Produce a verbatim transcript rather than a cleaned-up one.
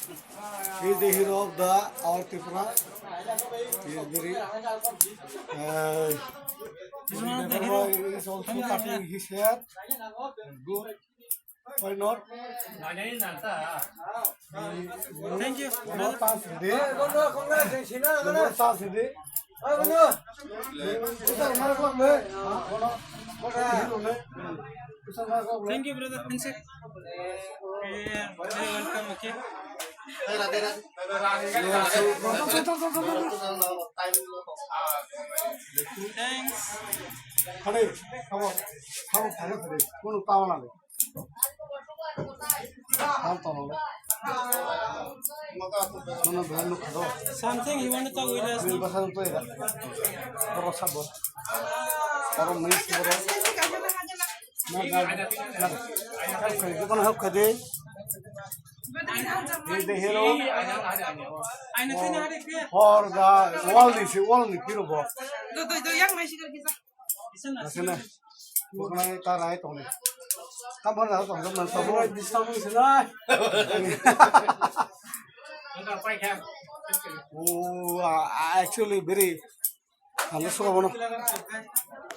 He is the hero of the our Tripura. He is very, uh, he is also cutting his hair. Good. Why not? Thank you. Number pass today. Number pass today. Thank you, brother. Handshake. Yeah, you're welcome, okay. Thanks. Khare, khabo, khabo, khare, khare. Kono tawa na le. Hal to le. Kono bhai no khado. Something you want to talk with us? Ni basa to era. Oro sabo. Oro mis oro. Na, na, na. Bukan hak khade. He is the hero for the world, is world ni hero bo. Asana. Bukan ta rai tong. Kamu na tong, kamu na tong. Oh, uh, actually very Ando suka bono.